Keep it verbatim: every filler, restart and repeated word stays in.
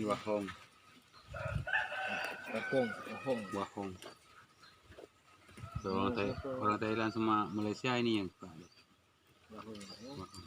Wahong. Wahong, wahong. Wahong. So, orang Thai-, orang Thailand sama Malaysia ini yang suka. Wahong, wahong. Wahong.